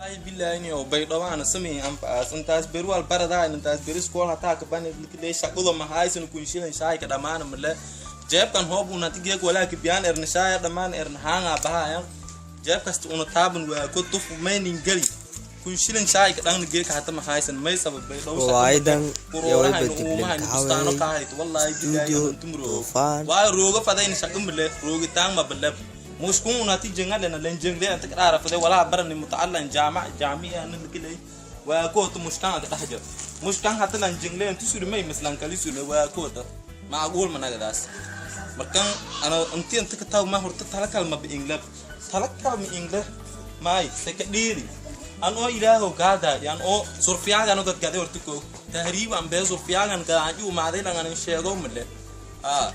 Ay bilaayni oo baydhawaan samee anfaas intaas beri wal baradaa, intaas beri iskool hataa ka bani likilay shaqada ma haysan kun shilin shaay ka dhamaan male jeebkan hoob una tigeek walaa ka biyaan erna shaaya dhamaan erna haanga bahaya jeeb kasta una taaban waa ko tuf maynin gali kun shilin shaay ka dhan geek hata ma haysan may sabab baydhaw. Riwaayadan iyo waliba dib linka Wallahi Studio Duufaan. Waa rooga fadayn shaqo male roogitaan ma balab mushkun una ti jenga lena len jengle anta kadara fade wala barani mutaallan jaama jaami'a nan kilay waa ko to mushkan ka tahjar mushkan hata lan jengle antu surmay mislan kali surmay waa ko to maaqul managadaas markan ana anti anta ka taw ma horta talakal ma bi inglab talakal mi ingle may se ka dhiri an oo ilaahow gaada yan oo surfiyaagan oo gadgaday horta ko tahriib an bee surfiyaagan gadaan u maaday lan an sheego male ah.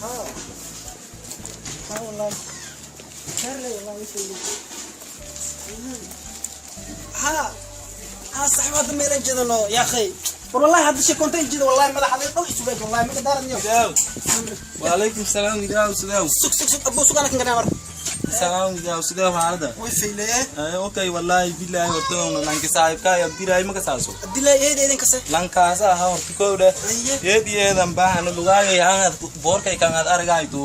ها والله خير لي والله يسوي ها ها صاحب هذا ميل جدنا يا اخي والله هذا الشيء كنت جد والله ما حد يطلع سوق والله ما دار اليوم. Idaaw waalaykum salaam idaaw sideew? سوق سوق سوق ابو سوق انا كنت مر. Salaam idaaw, sideew xaalada? ويفيليه. Ay, okay, wallahi billahi horta lanki saaxiibka ya bilaay ma kasaaso. abdillah eed eedan kase. Lankaasa ahaa horta kowdha. Aye. Eed eedan baahana lugaagay hangaad boorkay kangaad aragayto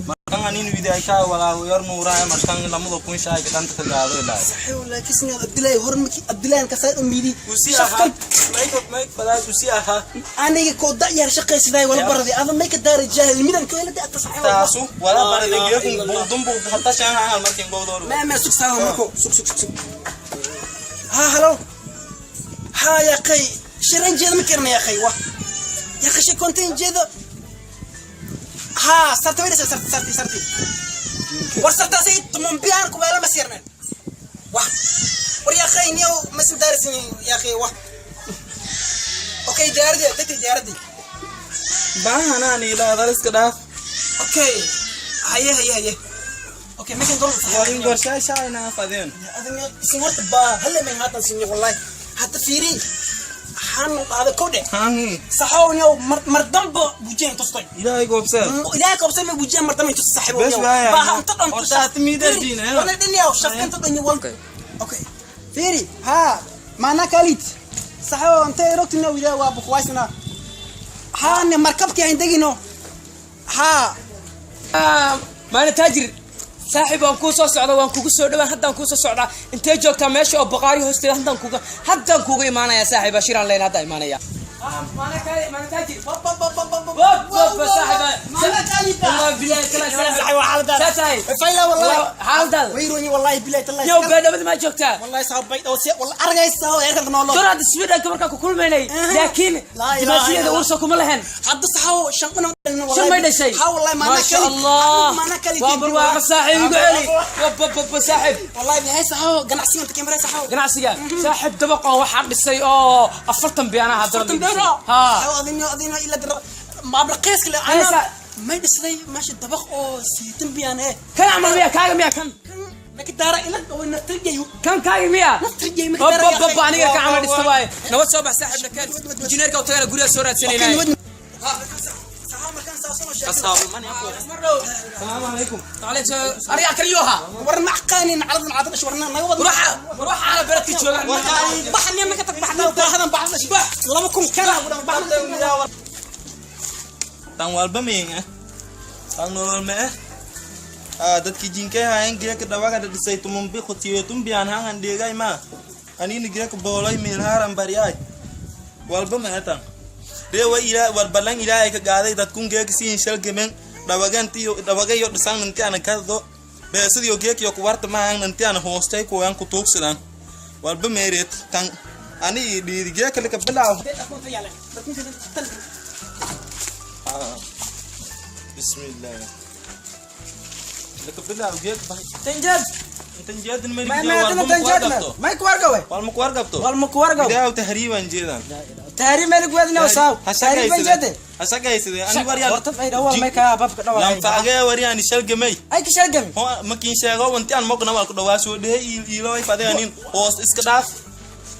markan anin widaay kaa walaago yar nuuraaya markan lamada kun shaayka dhanta ka gaado ilaa. صحيح والله كسني عبد الله هرمك عبد الله كسay umidi. Usi ahaa mayk mayk balaas usi ahaa. Aniga ko da yar shaqaysiday wala baradi ada may ka daar jaahil midan ko ila da صحيح. Taasu wala barada geekun buldun buu hatta shan hangal markin gowdooru. ما ما سوق ساعة مركو سوق سوق سوق ها هلو ها يا أخي شرين جيد مكرنا يا أخي واه يا أخي شي كنت جيد ها صرت وين صرت صرتي صرتي وصرت سيد تمام بيان كوبالا ما سيرنا واه ور يا أخي نيو ما سن دارسني يا أخي واه أوكي دياردي دتي دياردي. Baahanaan ilaa iska dhaaf. أوكي هيا هيا هيا أوكي ما كان قول. Waa in gorshaa shaayna fadeen. Isin horta baa halla may haatan sinyo wallahi hata fiiri xan hada kowdhe. Haan. Saxownyow mar dambo bujeen tustay. Ilaahay goobsee. Ilaahay qabsay ma bujeen mar dambo tus saaxiib. Bes waaya. Baa inta dhan. Horta hata miidarjiin, eh? Wala dhinyaw shafkanta dhan wal okay fiiri ha maana kalit saxow anta rogtina wida waa bukhwaysna haane markabkii aan degino ha. Maana taajir saaxiib waan kuu soo socda, waan kugu soo dhawaan, haddaan kuu soo socdaa. Intee joogtaa? Meesha oo baqaari hoosteeda haddaan kuuga imaanaya saaxiib ashiraan leen hadda imaanaya. Maana taajir bob bob saaxiib. Maana kalit. والله بالله كلا ساعة ساعة. فايلة والله. Xaaladaada? ويروني والله بالله تالله. Yow beedhabada maa joogtaa? والله صعب بيت أو والله أرجع الساعة يا نولو. Doraad Sweden-ka markaan ku kulmaynay laakiin Laa ilaaha dimaashiyeeda illallah. Ursa kuma lahayn. hadda saxaw shan kuna. Shan may dhashay. Ha والله ما ما شاء الله. ما كلي. Waa barwaaqo saaxiib, igu celi wab wab saaxiib. والله بهاي saxaw ganacsiga inta kamara saxaw. Ganacsiga saaxiib dabaqo waxaa dhisay oo 40 biyaanaha haddana. 40 beero. Ha. Saxaw adina ila dir ma abraqeys kale ana may dhisay meesha dabaq oo 80 biyaan eh. Kan camal miya kaaga miya kan? Laki daara ila oo naftirjayu. Kan kaaga miya? Naftirjayu ma. Hop hop hop, aniga ka camal dhista waaye. Nabad soo bax saaxiib, nakeen injineerka u tagana guriga soo raadsanayna. Saxaw markaan saasoo Kasaabu man yaqo. Salaamu calaykum. Ariga kaliyoha. War macqaanin caladan cadash warna naga wad. Ruuxa ruuxa ala beledka jooga. Baxan ma ka tag baxda baahadan baxda 2000 kana baxda. Tan walba meen eh tan nolol ma eh ah dadki jinkay hayan geeka dhawaga dhisay tumumbi khutiyo tumbiyaan hangan dheegay ma anini geeka boolay meel haran baryaay walba ma tan reewa ila war balan ilaahay ka gaaday dadkun geeka siin shalgamen dhawagantiyo dhawagayo dhisan nanti ana kaddo beesadiyo geekiyo kuwarta maahan nanti ana hoostay kuwan ku tuugsadaan walba meereed tan ani dhiidi geeka laka bilaaw. بسم الله لك بالله وجيت. Tanjaad. Intan jeedin ma. ما ما adina tanjaadna may ku wargawe. Wal ma ku warqabto. Wal ma ku wargaw. Bidaa tahriiban jeedan. Taari meel ku wadna saaw taari ban jeede. Hasagaysade ani wariyaan. Horta fay dhawa may ka babka dhawa. Lanfaagee wariyaan shalgamay. Ay ka shalgami. Ho makiin sheego wanti aan moqna wal ku dhawaa soo dhehe iilo ay fadeenin hoos iska dhaaf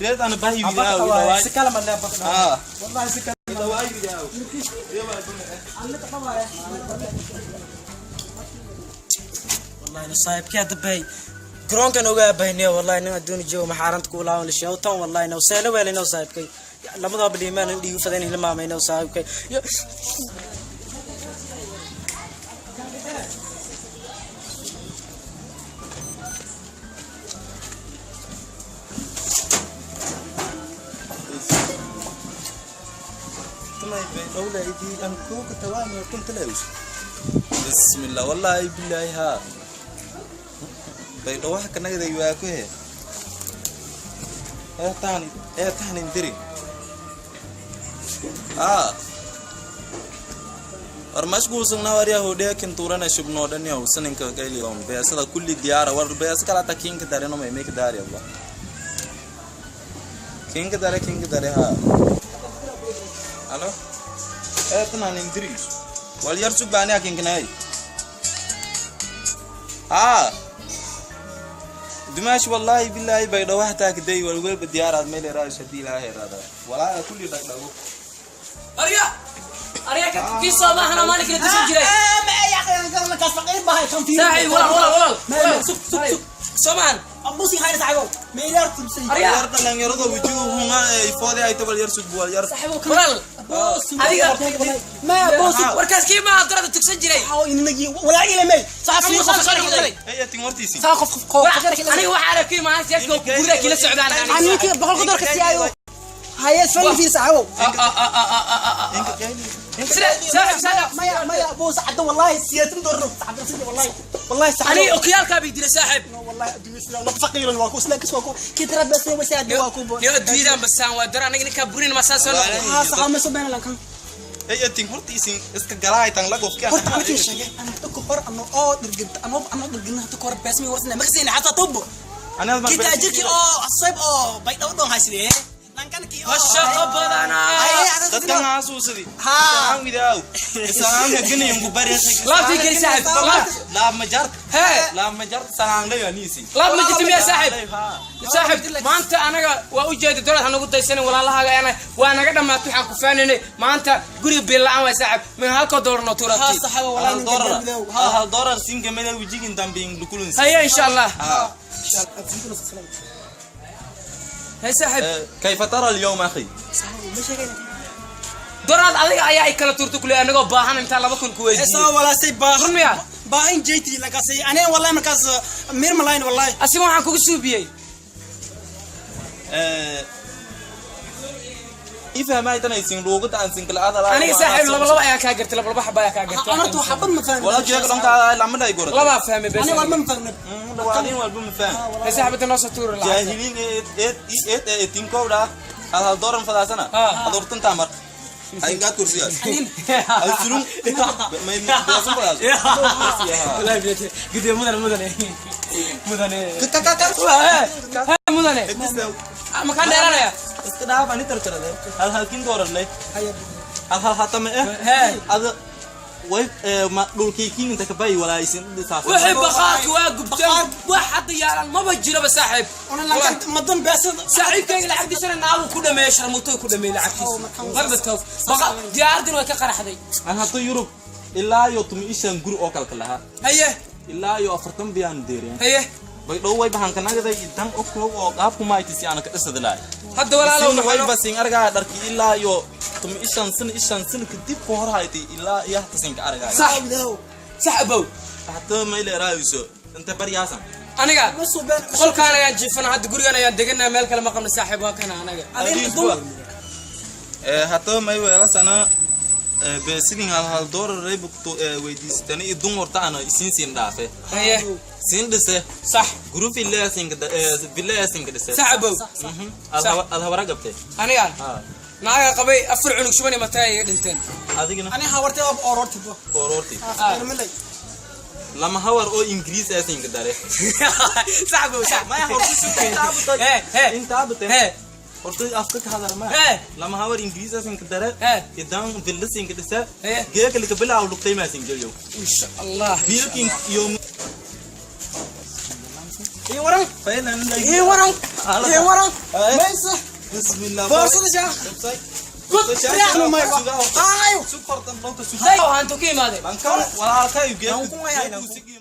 reed aan bahi widaa widaa. Si kala ma leeyahay babka dhawa. Ah. Wallahi si kala. Dhawaa widaa. والله صاحب كي دبي. Garoonkan ogaa bahniya wallahi nin adduun joogo maxaaranta ku laawan lishay tan wallahi no seelo weelay no saaxiibkay lamadaba liimaan in dhiigu fadan hilmaamay no saaxiibkay. بسم الله والله بالله ها بيض واحد كنا كده يواكه ايه تاني ايه تاني ندري اه war mashquulsan warya hodhe kin turana shubno dhan yow saninka kayli on beesada kulli diyaara war bees kala ta kinka dare no me make dare ba kinka dare kinka dare ha alo ee tana nindri wal yar sug baani kinka nay ha dimash wallahi billahi bayda waxta kaday wal welba diyaaraad meel raasha diilaahay raada walaa kulli dhagdhago. Arya arya ka kii soo maahana maalinkii la tusin jiray. Ma ya akhi ana kan faqiir bahay kan fiir. Saaxiib, walaal walaal walaal. Ma sug sug sug. Soo maahan. Abusi hayna saaxiibo meelaar tumsay. Arya. Yar dhalinyarada wajigu hunga ay foodi ay tabal yar sug wal yar. Walaal adiga ma bosi. Warkaas kii maaha darada tugsan jiray. Walaa ila may saafii qof qar. Ay tin wartiisi. Saa qof qof. Aniga waxaa arkay maaha siyaadka guriga kila socdaan. Aniga boqol qodor ka siyaayo haye soo fiir saaxiibo. Saaxiib saaxiib. maya maya boos cadda wallahi siyaatan doorro saaxiib wallahi wallahi aniga saaxiib. okiyaalkaa bay dilay saaxiib. والله الدنيا سلام فقير واكو سلاكس واكو كي ترى بس هو ساعد واكو. Niyo adduunyadan basaan waa dara aniga ninkaa burin masaa soo noqday. ها صح ما سبنا لك. Ay tin hortiisi iska galaay tan la gofka. Horta ana kii sheegay ana dadka hor ano oo dirginta ano ano dirgina dadka hor bees mi warsna maqsina xataa tubo. Ana kii taajirkii oo asayb oo bay dhow dhow haysidee lankan kii oo Mashaqo badanaa. Dadkan xasuusidi Ha. isaan widaaw isaan gani ugu bari. Laabtii geli saaxiib laab. Laab ma jart. Hee. Laab ma jart sanaan leeyo anisi. Laab ma jirto miyaa saaxiib? Saaxiib maanta anaga waa u jeeda dowlad hanagu daysanin walaalahaaga ana waa naga dhammaatay waxaan ku faanaynay maanta guriga biil la'aan waay saaxiib min halkoo doolar noo ها tuuratay. صح والله. Hal doolar hal doolar singa meel wajigin dambe in lukulun. Haye insha allah. Hay saaxiib. كيف ترى اليوم أخي؟ Doraad adiga ayaa ay kala tuurtay kule anagoo baahan intaa 2000 ku weydiiyey. سا ولا سي با. Run miyaa? با ان جيتي لك سي انا والله مركز مير ملاين والله. Asiga waxaan kugu suubiyey. ifahmay tan aysin luuqada aan sin kala hadalaa. Aniga saaxiib laba laba ayaa kaa gartay laba laba xaba ayaa kaa gartay. انا تو حبد ما فاهم. Wala jeeg dhanka lama dhay gorad. Labaa fahmay bes. انا والله ما فاهم. Dhawaadin walba ma faham. Hay saaxiibta noo soo tuuri lacagta. Jaahiliin eed eed eed tinkowda hal hal dooran fadaasana. Adoortan tamar ay ingaa kursiyaas ay surun may beesan fadaas. Wallahi bilaa gudee mudane mudane mudane. Ka Hey mudane makaan dheeranaya. Iska dhaaf ani tartarade hal hal kin doorar leh hal hal hata ma eh. Hee. Ada way ma dhulkii kin inta ka bay walaa isin dhisaas. Wixii bakhaarka waa gubteen wax hadda yaalan maba jiraba saaxiib. انا لكن مدن بس. Saaxiibkayga lacagtiisana naagu ku dhameeyey sharmuutoy ku dhameeyey lacagtiisa marba toog baqa diyaaradin way ka qaraxday. Aan hata Yurub ilaa iyo 15 guri oo kale lahaa. Haye. Ilaa iyo 40 biyaan deereen. Haye. Bay dhow way baxan kanagaday dan okoo oo qaabku maaytis aan ka dhisad lahay. Hadda walaalow sin way maxaa basin argaa dharki ilaa iyo 15 sano 5 sano kadib ku hor haytay ilaa iyo hata sin ka argaa. Sax sax abow. Hata ma ila raayso inta baryaasan. Aniga ما سبنا. qolkaan ayaan jiifana hadda gurigan ayaan deganaa meel kale ma qabna saaxiib waa kana anaga. Hata may weela sana beesidin hal hal doolar ay bugto weydiistani idun horta ana isin siin dhaafe. Haye. Siin dhise. Sax. Group ilaa siin ka bilaa siin ka dhise. Sax abow. Alhawara gabtay. Aniga ha naaga qabay afar cunug shuban mataa iga dhinteen. Adigina? انا حاورت اورورتي بو. Koororti. ملي. Lama hawar oo ingiriis ah siin ka dare. Sax abow sax. Maya horta si Hee hee. Inta abte hee horta afka ka hadal ma Hee. lama hawar ingiriis ah siin ka dare. Hee. Idan villa siin ka dhise. Hee. Geeka lika bilaa luqtay ma siin geliyo. Insha allah. Bilkin iyo اي وران. Faylan. اي وران اي وران ميس. بسم الله. فرصة شيخ. ريحنا ما يبغى ايوه. Sug hortan dhulka sug. Day waxaan ku imaaday. Lankan walaalkay geeka. Lankan waa yahay. Geeka.